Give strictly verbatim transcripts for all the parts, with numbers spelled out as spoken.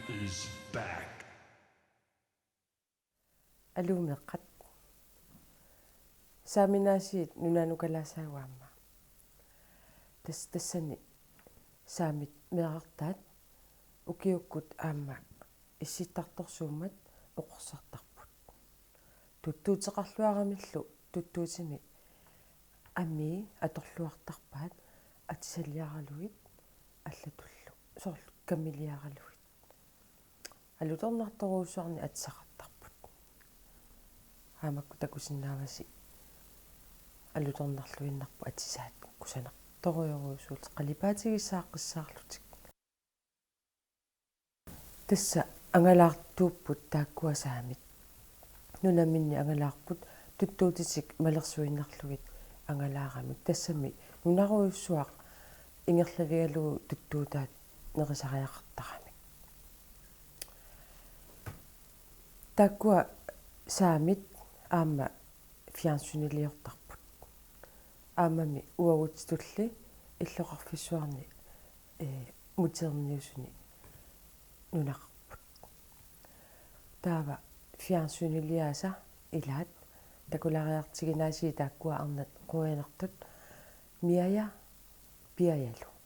is back. Aluu meeqqat. Saaminaasiit nunanukalaasaagut aamma. Tas-, tassani saamit meerartaat ukiukkut aamma issittartorsuummat oqorsartarput. Tuttuuteqarluaramillu tuttuutini amii atorluartarpaat atisaliaralugit allatullu soorlu kammiliaralugit. Alutornartorujussuarnik atisaqartarput. Aamakku takusinnaavasi alutornarluinnarput atisaat kusanartorujorujussuullutik qalipaatigissaaqqissaarlutik. Tassa angalaartuupput taakkua saamit. Nunaminni angalaarput tuttuutitik malersuinnarlugit angalaaramik. Tassami nunarujussuaq ingerlavigalugu tuttuutaat nerisariaqartaramik. Taakkua saamit aamma fjernsyniliortarput. Aammami uagutsitulli illoqarfissuarni, ee, muterniusuni nunaqarput. Taava fjernsyniliaasa ilaat takulaariartiginaasii taakkua arnat quianartut Miaja Piajalu.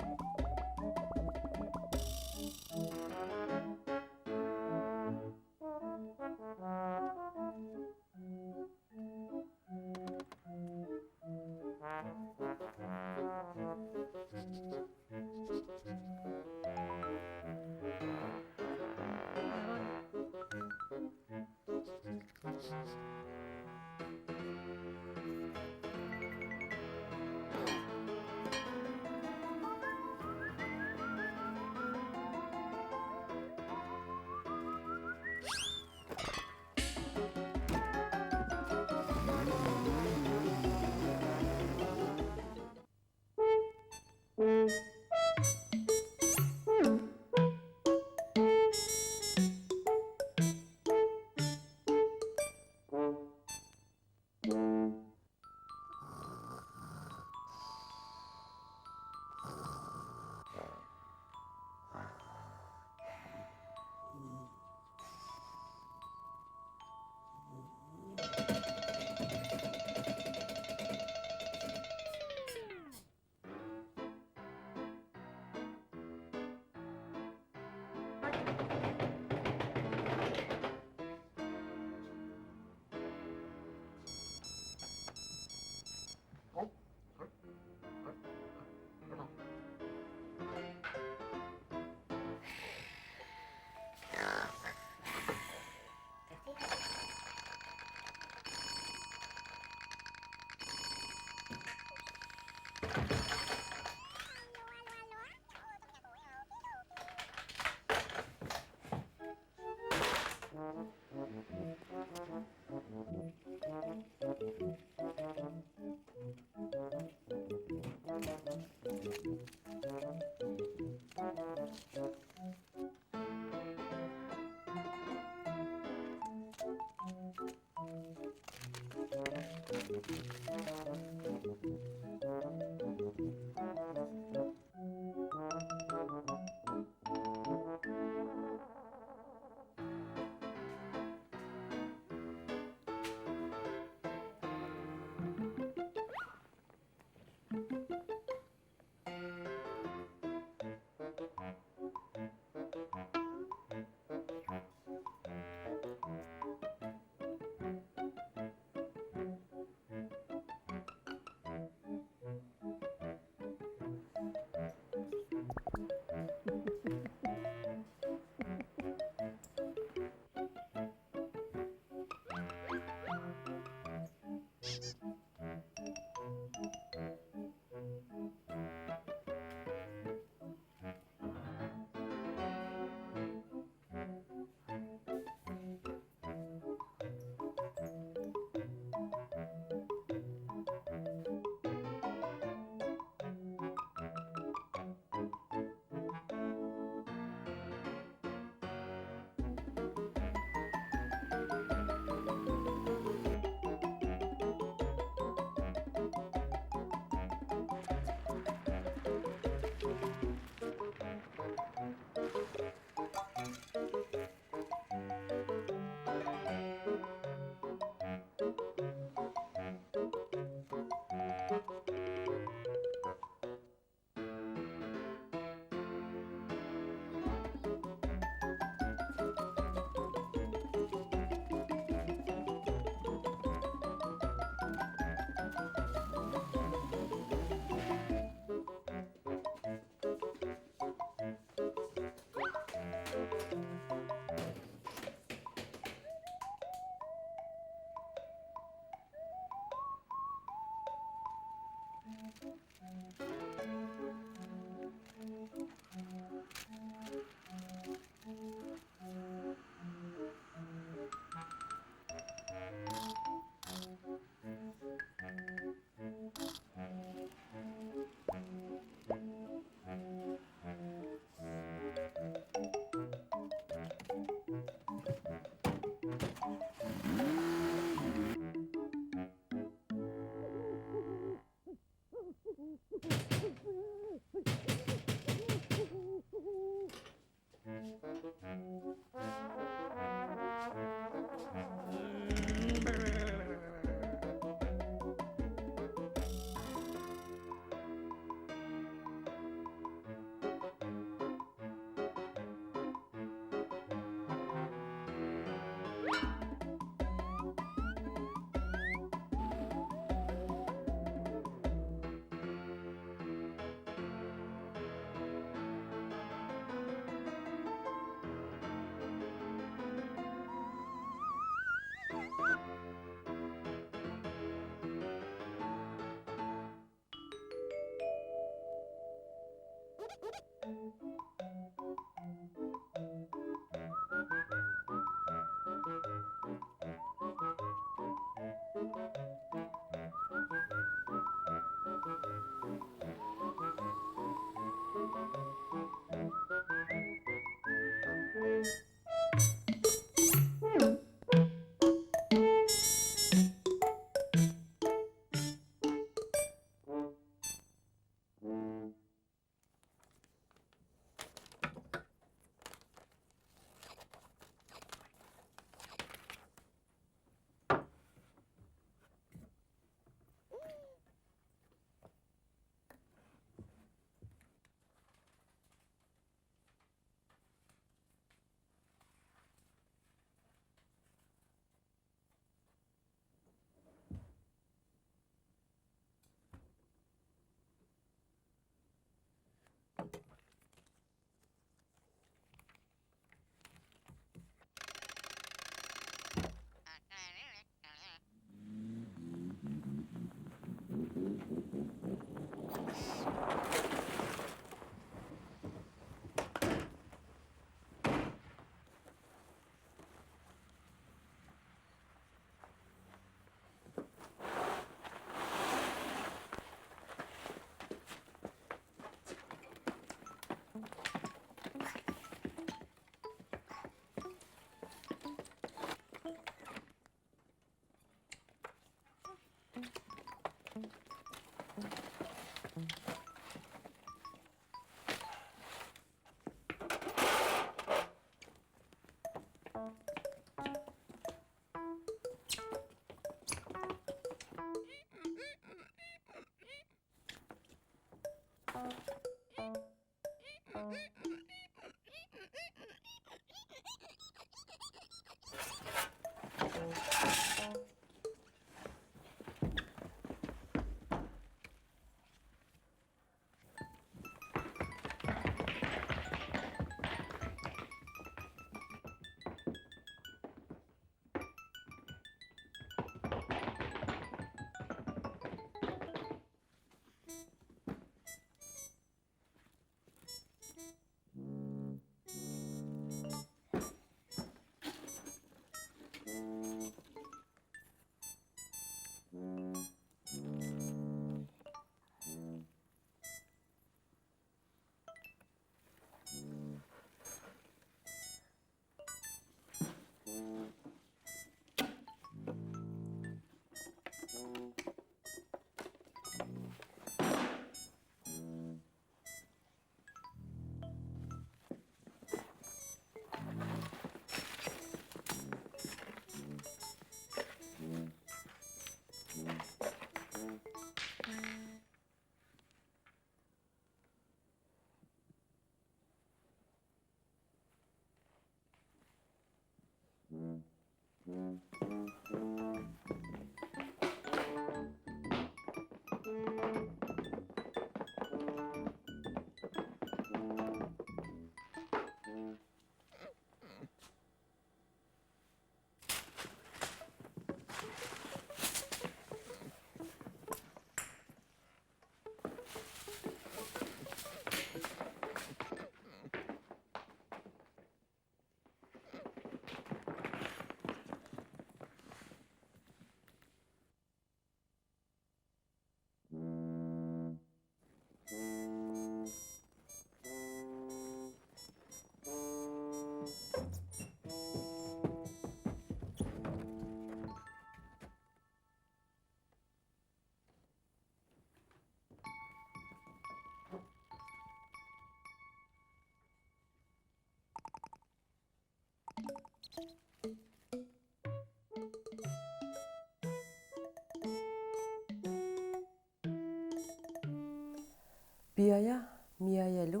Piaja, Miajalu,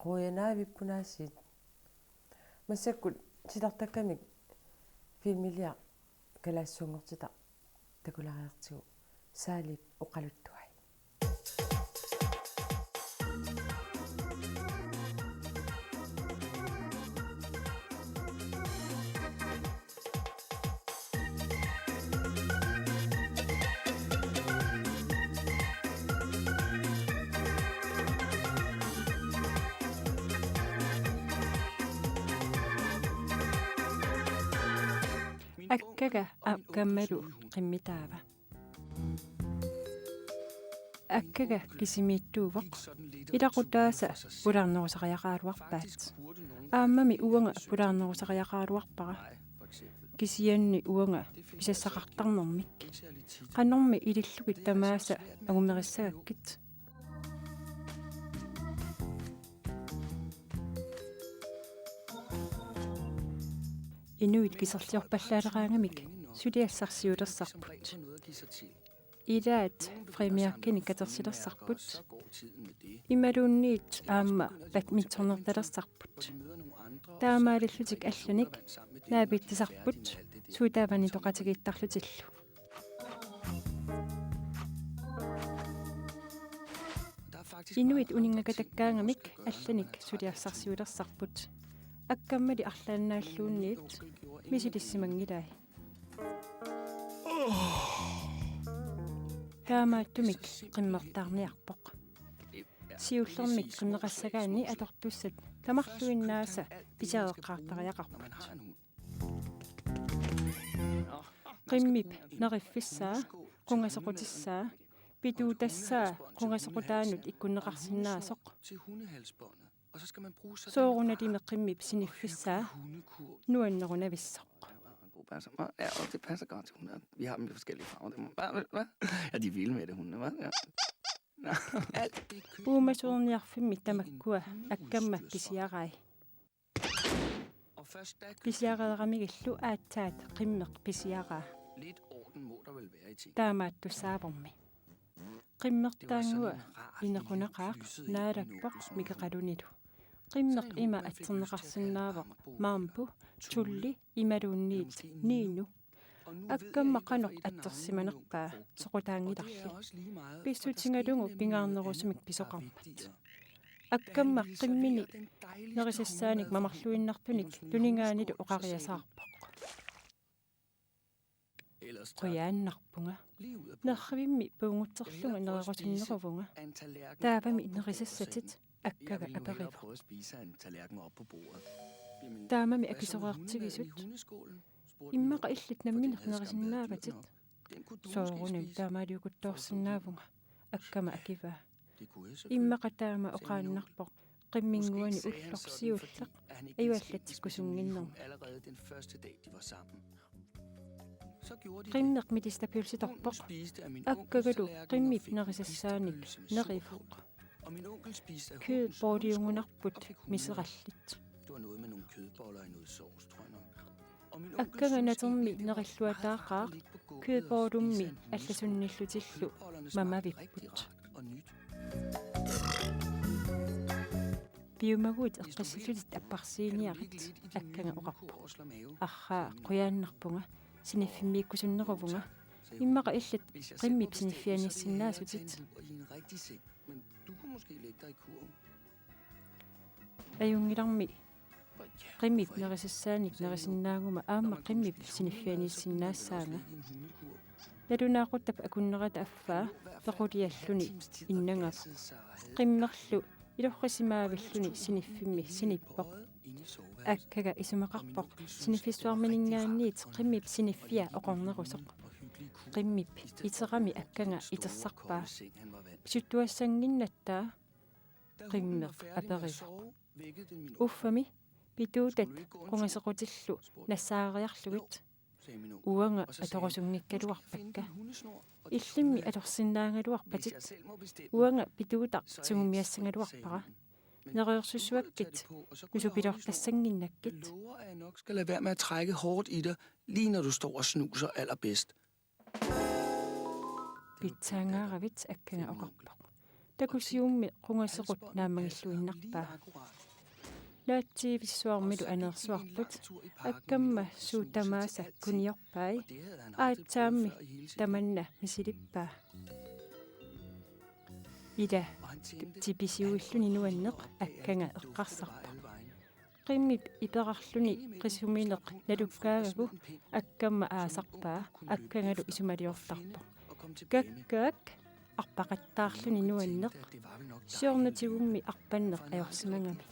qujanarujussuaq aasiit. Massakkut silartakkamik filmiliaq kalaallisuunngortitaq takulaariartigu Saalip oqaluttuai. Akkaga Akkammalu qimmitaava. Akkaga kisimiittuuvoq. Ilaqutaasa pulaarnerusariaqaraluarpaat. Aammami uanga pulaarnerusariaqaraluarpara. Kisianni uanga pisassaqartarnermik. Qanormi ilillugit tamaasa angumerissagakkit? Inuit kiserliorpallaaleraangamik suliassarsiulersarput. Ilaat frimærkinik katersilersarput. Imaluunniit aamma badmintonertalersarput. Taamaalillutik allanik naapitsisarput suut taava nitoqatigiittarlutillu. Inuit uninngakatakkaangamik allanik suliassarsiulersarput. Akkammali arlaannaalluunniit misilissimanngilai. Taamaattumik qimmertaarniarpoq. Siullermik qimmeqassagaanni atortussat tamarluinnaasa pisiareqqaartariaqarput. Qimmip neriffissaa, qungasequtissaa, pituutassaa qungasequtaanut ikkunneqarsinnaasoq. Soorunalimi qimmip siniffissaa nuannerunavissoq. Ja, og det passer godt til hunde. Vi har dem i forskellige farver. Det må, hvad, hvad, hvad? Ja, de er vilde med det, hundene, hvad? Ja. Uumasuerniarfimmi tamakkua Akkamma pisiarai. Pisiareeramigillu aatsaat qimmeq pisiaraa. Taamaattussaavormi. Qimmertaannguaq inequnaqaaq naalappoq mikeqalunilu. Qimmeq ima atserneqarsinnaavoq Mambo, Tulli imaluunniit Nino. Akkamma qanoq atsersimanerpaa soqutaanngilarli. Pissutigalugu pingaarnerusumik pisoqarmat. Akkamma qimmini nerisassaanik mamarluinnartunik tunigaanilu oqariasaarpoq. Qujaannarpunga. Nerrivimmi puugutserlunga nererusunneruvunga. Taavami nerisassatit? Akkaga aperivoq. Taamami akisoreertigisut. Immaqa illit nammineq nerisinnaavatit? Soorunami taamaaliukuttoorsinnaavunga, Akkama akivaa. Immaqa taama oqaannarpoq qimminnguani ulloq siulleq ajuallatsikkusunnginnermik. Qimmeq mitistabølsitorpoq. Akkagalu qimmip nerisassaanik nerivoq. Kødbordiungunarput miserallit. Akkaga natermi nerilluataaqaaq kødbordummi allasunnillutillu mamavipput. Piumaguit eqqissillutit apparsiiniarit, akkaga oqarpoq. Arraa, qujaannarpunga, siniffimmiikkusunneruvunga, immaqa illit qimmip siniffianiissinnaasutit. Ajunngilarmi qimmip nerisassaanik nerisinnaaguma aamma qimmip siniffianiissinnaassaanga. Nalunaaquttap akunnerata affaa pequlialluni innangavoq. Qimmerlu ilorrisimaavilluni siniffimmi sinippoq. Akkaga isumaqarpoq siniffissuarmininngaanniit qimmip siniffia oqarnerusoq. Qimmip iterami akkaga itersarpaa. Pisuttuassannginnatta? Qimmeq aperivoq. Uffami pituutat qungasequtillu nassaariarlugit. Uanga atorusunngikkaluarpakka. Illimmi atorsinnaagaluarpatit. Uanga pituutaq tigumiassagaluarpara. Neriorsusuakkit nusupilortassannginnakkit. Jeg lover, at jeg nok skal lade være med at trække hårdt i dig, lige når du står og snuser allerbedst. Pitsaangaaravit, akkaga oqarpoq. Takusiummi qungasequt naammagilluinnarpaa. Naatsiivissuarmilu aneersuarput, akkamma suut tamaasa kuniorpai, aatsaammi tamanna misilippaa. Ila tipisiuilluni nuanneq akkaga eqqarsarpoq. Qimmip iperarluni qisumineq nalukkaagagu akkamma aasarpaa, akkagalu isumaliortarpoq. Kakkaak, arpaqattaarluni nuanneq. Siornatigummi arpanneq ajorsimagami.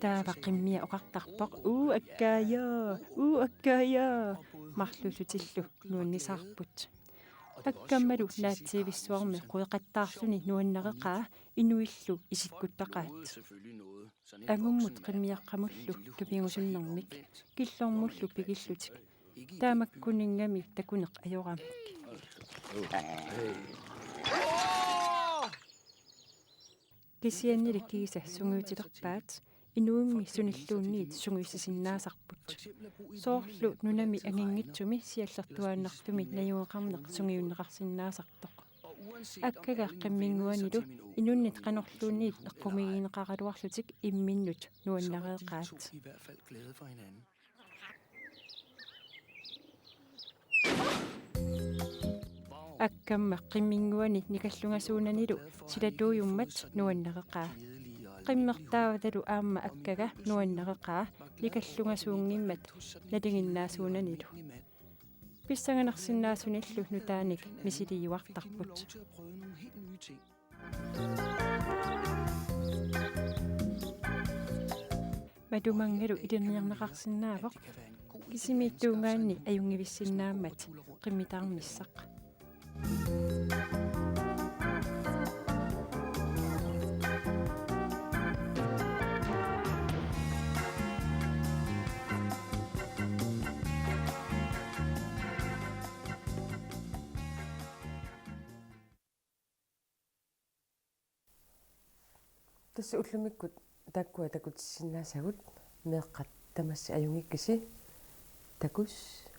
Taava qimmia oqartarpoq: Uu, akkaajaa, uu, akkaajaa, marlullutillu nuannisaarput. Akkammalu naatsiivissuarmi queqattaarluni nuannareqaa inuillu isikkuttaqaat. Angummut qimmiaqqamullu tupigusunnermik, killormullu pigillutik. Tamakkuningami takuneq ajoramik. Kisiannili kiisa sungiutilerpaat, inuimmi sunilluunniit sungiussisinnaasarput. Soorlu nunami anginngitsumi siallertuaannartumi najugeqarneq sungiunneqarsinnaasartoq. Akkaga qimminnguanilu inunnit qanorluunniit eqqumigineqaraluarlutik imminnut nuannareqaat. Akkamma qimminnguani nikallungasuunanilu silatuujummat nuannareqaa. Qimmertaavatalu aamma akkaga nuannareqaa nikallungasuunngimmat nalinginnaasuunanilu. Pissanganarsinnaasunillu nutaanik misiliiuartarput. Matumanngalu ilinniarneqarsinnaavoq, kisimiittuugaanni ajunngivissinnaammat qimmitaarnissaq. Tassa ullumikkut taakkua takutissinnaasagut, meeqqat tamassi ajunngikkisi. Takuss.